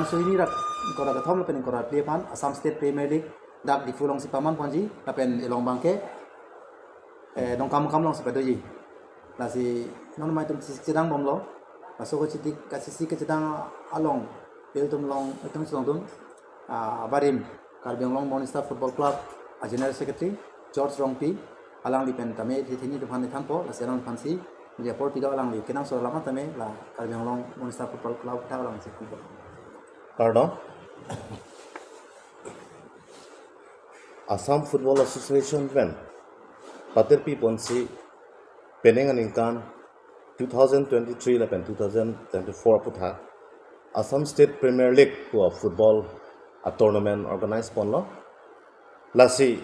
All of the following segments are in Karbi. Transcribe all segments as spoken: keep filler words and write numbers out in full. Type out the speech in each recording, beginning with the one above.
So ini rak ingkoi ra kethom lapen ingkoi ra phli aphan Assam State Premier League dak Diphu alongsi paman ponji lapen elong abangke, eh, Dongkamukam alongsi padoji. Lasi non mai atum si chedang bomlo. Laso kachiti, kachisi kachedang along, pen atum along, atum along atum, ah, abarim Karbi Anglong Morning Star Football Club a General Secretary George Rongpi, alangli pen tame hini atum aphan thanpo, lasi alang aphansi, media report pido alangli, kenangsot alam tame la Karbi Anglong Morning Star Football Club ta alangsi thanpo. Kardom. Assam Football Association pen patirpi ponsi penang aningkan two thousand twenty-three lapen two thousand twenty-four aputhak Assam State Premier League pu a football a tournament organize ponlo. Lasi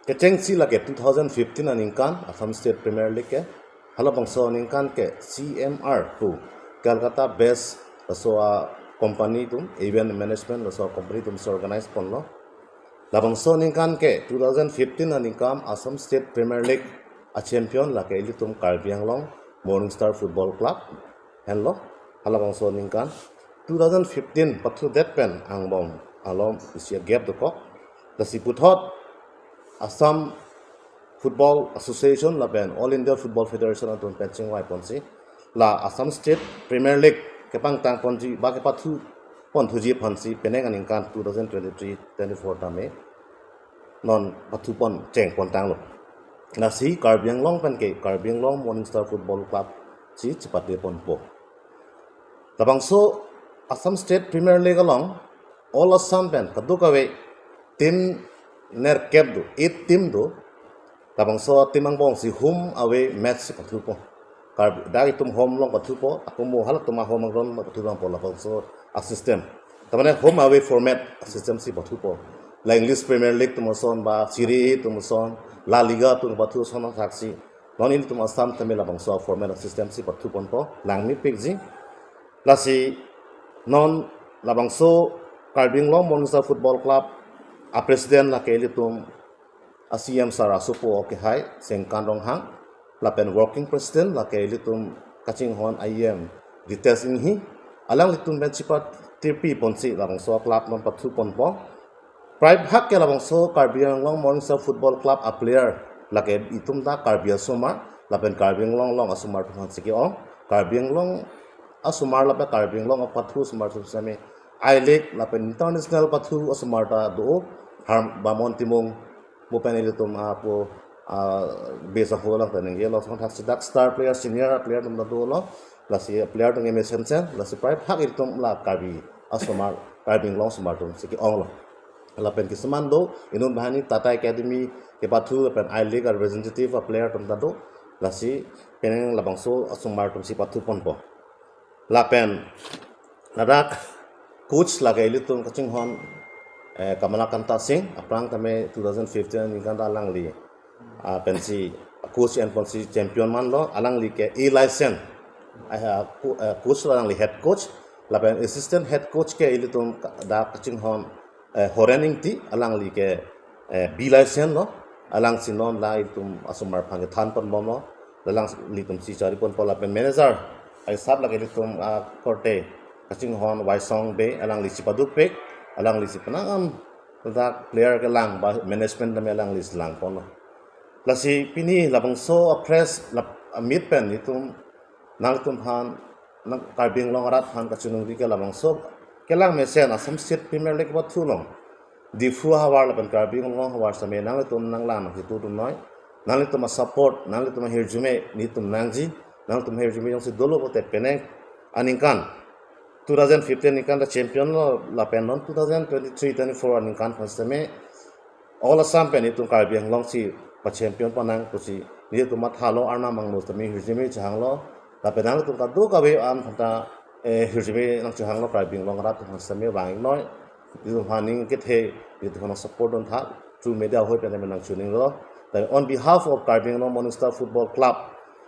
kechengsi lake two thousand fifteen aningkan Assam State Premier League ke, halabangso aningkan ke C M R pu Kolkata based laso a company atum, event management laso a company atumsi organize ponlo. Labangso aningkan ke two thousand fifteen aningkan Assam State Premier League a champion lake ilitum Karbi Anglong Morning Star Football Club henlo. Halabangso aningkan two thousand fifteen pathudet pen angbong alom isi a gap dokok. Lasi puthot Assam Football Association lapen All India Football Federation atum pen chingvai ponsi la Assam State Premier League kepangtang ponji ba kepathu ponthuji aphansi penang aningkan two thousand twenty-three twenty-four tame non pathu pon cheng pontanglo. Lasi Karbi Anglong pen ke Karbi Anglong Morning Star Football Club si chepate ponpo. Labangso Assam State Premier League along All Assam pen kadokave team nerkep do, eight team do. Labangso team angbongsi home away match si pathupo. Kar dak itum home along pathupo, ako mo halatum a home ground along pathu dampo labangso a system. Tamane home away format a system si pathupo. La English Premier League atum ason ba Serie A atum ason, La Liga atum pathu ason thaksi. Non ilitum Assam tame labangso format a system si pathu ponpo, langmepikji. Lasi non labangso Karbi Anglong Morning Star Football Club a president lake ilitum a C M sir asopo kehai Sengkan Ronghang, lapen working president lake ilitum kachinghon I M Ritesh Enghi, alanglitum pen chepatirpi ponsi labangso club non pathu ponpo. Prai bhag ke labangso Karbi Anglong Morning Star Football Club a player lake itum ta Karbi asomar lapen Karbi Anglong along asomar atum aphansi ke-ong. Karbi Anglong asomar lapen Karbi Anglong apathu asomar atum sitame I-League lapen international pathu asomar ta do, Har Bamon Timung, mo pen ilitum apo, ah, base apo lang ta ningje lo, song thaksi dak star player, senior player atum ta dolo. Lasi player atum ke mesen sen, lasi prai bhag ilitum la Karbi asomar, Karbi Anglong asomar atumsi ke-onglo. Lapen kisuman do, inut banghini Tata Academy kepathu lapen I-League a representative a player atum ta do. Lasi penang labangso asomar atumsi pathu ponpo. Lapen ladak coach lake ilitum kachinghon, eh, Kamalakanta Singh, aphrang tame two thousand fifteen aningkan ta alangli, ah, pensi coach en ponsi champion manlo, alangli ke A license, ah, co-, eh, coach lo, alangli head coach, lapen assistant head coach ke ilitum ka-, dak kachinghon, eh, Horen Ingti, alangli ke, eh, B license lo, alangsi non la ilitum asomar aphan kethan ponbomlo, lalanglitum si chari ponpo lapen manager, ai sab lake ilitum, ah, korte kachinghon Waisong Bey, alanglisi padopik, alanglisi penang an dak player kelang ba management tame alanglisi lang ponlo. Lasi pini labangso a press lap amit pen itum nangtum aphan, nang Karbi Anglong arat aphan kachiningri ke labangso kelang mesen Assam State Premier League pathu along Diphu ahavar lapen Karbi Anglong ahavar sitame nanglitum nanglang nangkitu atum noi, nanglitum a support, nanglitum ahirjume netum nangji, nangtum ahirjume jongsi dolo pulote penang aningkan two thousand fifteen aningkan ta champion lo, lapen non two thousand twenty-three twenty-four aningkan aphan sitame All Assam pen itum Karbi Anglong si pa champion panang pusi netum mathalo, arnam angno sitame hirjume chehanglo. Lapen nangtum kadokave an phanta, eh, hirjume nangchehanglo, Karbi Anglong arat aphan sitame vang-ik noi. Itum aphan ning kethe, itum aphan support dun tha, through media ahoi pen nangchininglo. Lapen on behalf of Karbi Anglong Morning Star Football Club,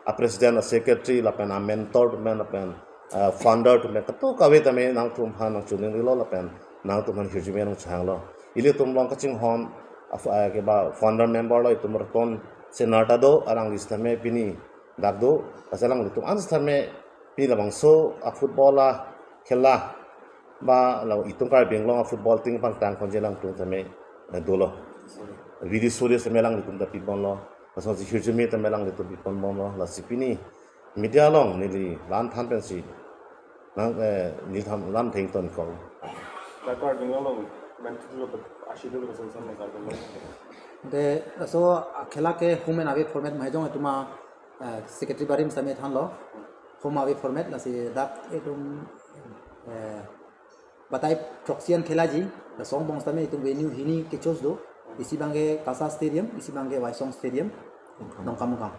a president, a secretary, lapen a mentor atum pen, lapen, ah, founder atum pen, kadokave tame nangtum aphan nangchiningrilo, lapen nangtum aphan hirjume nangchehanglo. Ilitum along kachinghon, ah, f-, ah, keba founder member lo itum Raton Senar ta do, alangli sitame pini dak do, lasi alanglitum an sitame pini labangso a football a khela Ba la itum Karbi Anglong a-football team pangtang konje alangtum tame, eh, dolo. Video stories tame alanglitum ta pibomlo. Lasonsi hirjume tame alanglitum pibomlo. Lasi pini media along neli la-an than pensi nang, eh, neli than la-an thengton kong. Karbi Anglong, main tu lo, ashi lo, son son Karbi Anglong. De, laso, ah, khela ke home and away format mahejong atum a, eh, secretary barim same thanlo. Home away format, lasi dak itum, eh, batai throksi an khelaji, laso angbong sitame itum venue hini ke-choose do, isi abangke Kasa Stadium, isi abangke Waisong Stadium, Dongkamukam.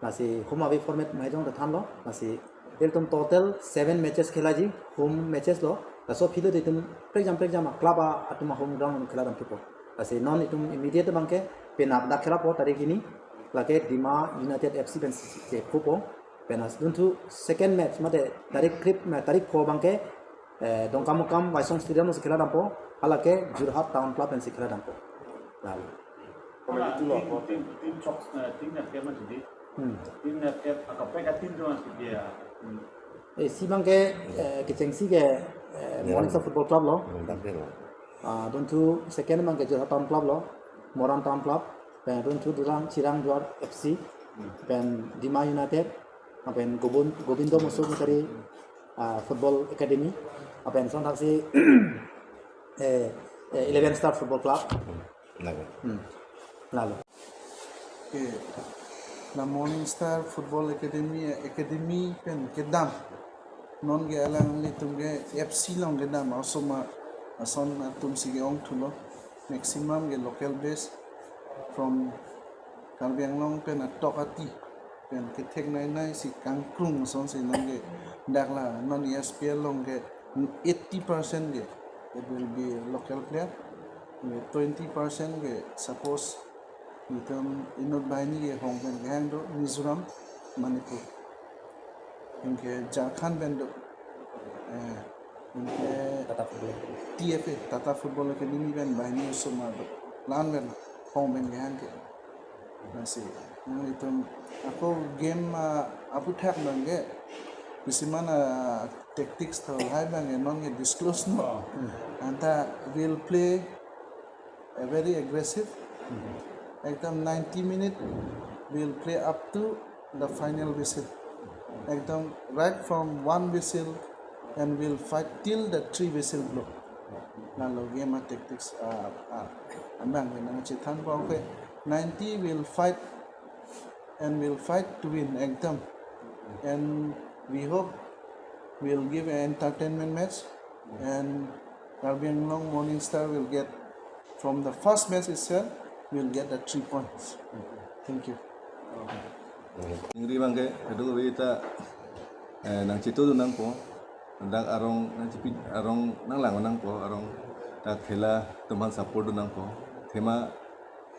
Lasi home away format mahejong ta thanlo, lasi ilitum total seven matches khelaji, home matches lo, laso aphi lo itum prekjam prekjam a-club a, atum a-home ground khela dam thupo. Lasi non itum immediate abangke penap dak khelapo tarik hini, lake Dima United F C pen si, si, si, khupo, pen as dunthu second match, mate tarik krip, ma, tarik pho abangke, eh, Dongkamukam Waisong Stadium si khela dampo, halake Jorhat Town Club pensi khela dampo. Lalu. Ala, team, team, team chok, eh, team nep kep ma jadi. Hmm. Team nep kep, akaprek a-team tu masih dia. Hmm. Eh, isi abangke, eh, kechengsi ke, eh, Morning Star Football Club lo. Hmm, dampe lo. Ah, dunthu second abangke Jorhat Town Club lo. Moran Town Club. Pen dunthu Durang Chirang Duar F C. Hmm. Pen Dima United. Pen Gobun-, Gobindo Musuh Mukari, ah, Football Academy, lapen son thaksi, eh, eh, Eleven Star Football Club. Lalu. Hmm. Lalu. Okay. La Morning Star Football Academy, Academy pen kedam. Non ke alanglitum ke F C along kedam, osomar ason atum si ke-ong thulo. Maximum ke local base from Karbi Anglong pen atok ati pen kethek nainai si kangkrung asonsi nang ke dak la non S P L along ke eighty percent ke it will be local player, twenty percent ke suppose itum inut banghini ke hong pen kehang do Mizoram, Manipur. Anke Jharkhand pen do. Eh, anke Tata Football. T F A, Tata Football Academy pen banghini osomar do. La-an pen hong pen kehang ke. Lasi, non itum ako game, ah, aphuthak abangke, bisiman, ah, tactics tho lahai abangke non ke disclose no. Hmm. Anta we'll play a very aggressive. Ekdom ninety minute, we'll play up to the final whistle. Ekdom right from one whistle, and we'll fight till the three whistle blow. Lalu game a-tactics, ah, ah, abang ke nangchethanpo ke, ninety we'll fight and we'll fight to win ekdom. And we hope we'll give an entertainment match, and Karbi Anglong Morning Star will get, from the first match itself, we'll get the three points. Thank you. Ningri abangke, kadokave ta, eh, nangchetudun nangpo, dak arong nangchepi, arong nanglang nangpo, arong dak khela atum aphan support dun nangpo. Thema,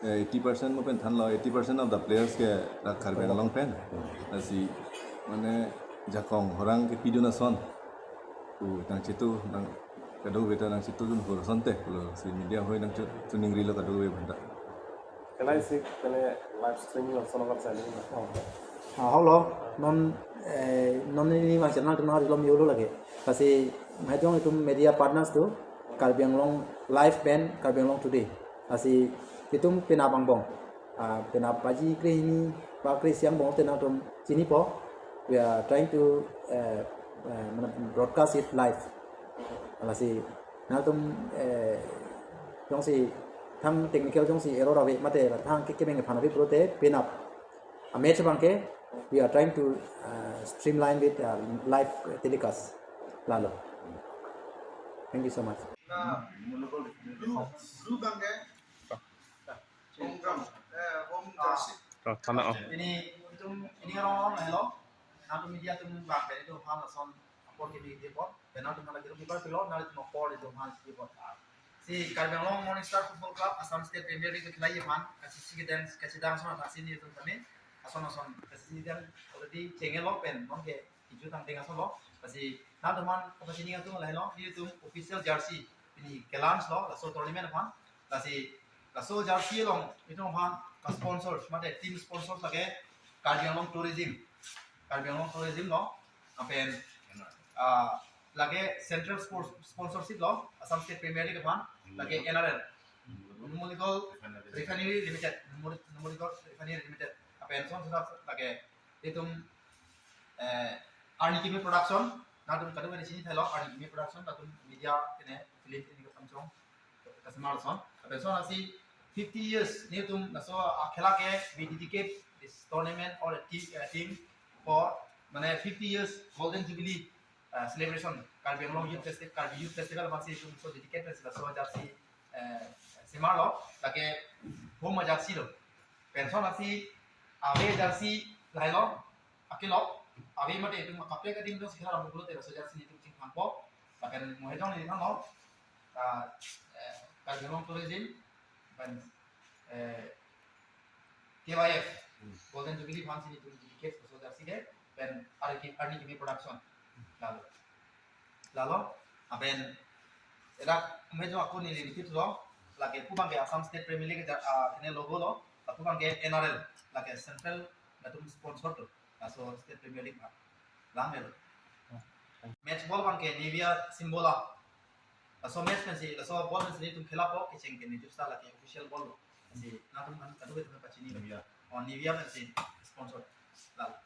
eh, eighty percent mo pen thanlo, eighty percent of the players ke dak Karbi Anglong pen. Lasi, mane, jakong horang kepidun ason. Pu nangchetu, nang, kadokave ta nangchetudun hur asonte, pulo si media hoi nangchetu ningri lo kadokave aphanta. Can I see, can I live streaming on some of our channel? Oh. Ah, hello. Non, eh, non ini mas channel tu nang rilom yolo lagi. Lasi mahejong itum media partners tu, Karbi Anglong Live pen Karbi Anglong Today. Lasi itum penap angbong. Ah, penap baji krehini, ba krehini angbong te nangtum chinipo. We are trying to, eh, eh, mane broadcast it live. Lasi nangtum, eh, jongsi thang technical jongsi error ave mate la thang ke kemeng aphan ave pulote penap a-match abangke we are trying to, uh, streamline with, uh, live telecast. Lalo. Thank you so much. Blue, blue abangke home ground, eh, home jersey. Oh, tana, oh. Ini itum, ini orang-orang lah, hello. Nangtum media atum bang, itum hal son apor kini dia pon. Pen nangtum nangli kiru kibar pilo, nangtum apor itum hal dia pon. Si Karbi Anglong Morning Star Football Club, Assam State Premier League khelaiji aphan, kachisi kedeng, kachidang son athak si nelitum kami, ason ason, kachisi kedeng already chengelo pen, non ke, kiju tang teng ason lo, lasi nangtum aphan kapachini atum lahelo, nelitum official jersey, pini ke-launch lo, laso tournament aphan, lasi, laso jersey along, itum aphan, ka-sponsors, mate team sponsors lake, Karbi Anglong Tourism, Karbi Anglong Tourism lo, lapen, ah, Lake central sports sponsorship lo, Assam State Premier League aphan, lake N R L, Numaligarh Refinery Limited, Numali- Numaligarh Refinery Limited. Lapen lason sudah lake itum eh, Arni Kimi Production, latum kadokave chini thelo, Arni Kimi Production, latum media kene film kene katamchong, kasomar lason. Lapen lason asi fifty years nelitum laso akhela ke we dedicate this tournament or a team, uh, team for mane fifty years Golden Jubilee uh, celebration, Karbi Anglong Youth Festival, Karbi Youth Festival aphansi itum laso dedicate pensi laso jersey eh, semar lo, lake home jersey lo. Lapen lason asi ave jersey lahelo, akilo, ave mate itum kaprek adim jongsi khela ram pulote laso jersey nelitum chingthangpo. Lapen mo hejong neli thanlo, ah, eh, Karbi Anglong Tourism, lapen eh, K Y F, Golden Jubilee aphansi nelitum dedicate laso jersey ke, lapen Arni Kimi Production. Lalo. Lalo, lapen dak mo hejong ako neli repeat lo, lake lapu abang ke Assam State Premier League ja, ah, kene logo lo, lapu abang ke N R L, lake central latum sponsor do, laso State Premier League aphan. Lang lo. Match ball abang ke Nivea Simbola. Laso match pensi, laso ball pensi nelitum khelapo, kecheng ke nelitum sa lake official ball lo. Si, latum kan, kadokave itum pachini lo. Nivea. Oh, Nivea pensi sponsor. Lalo.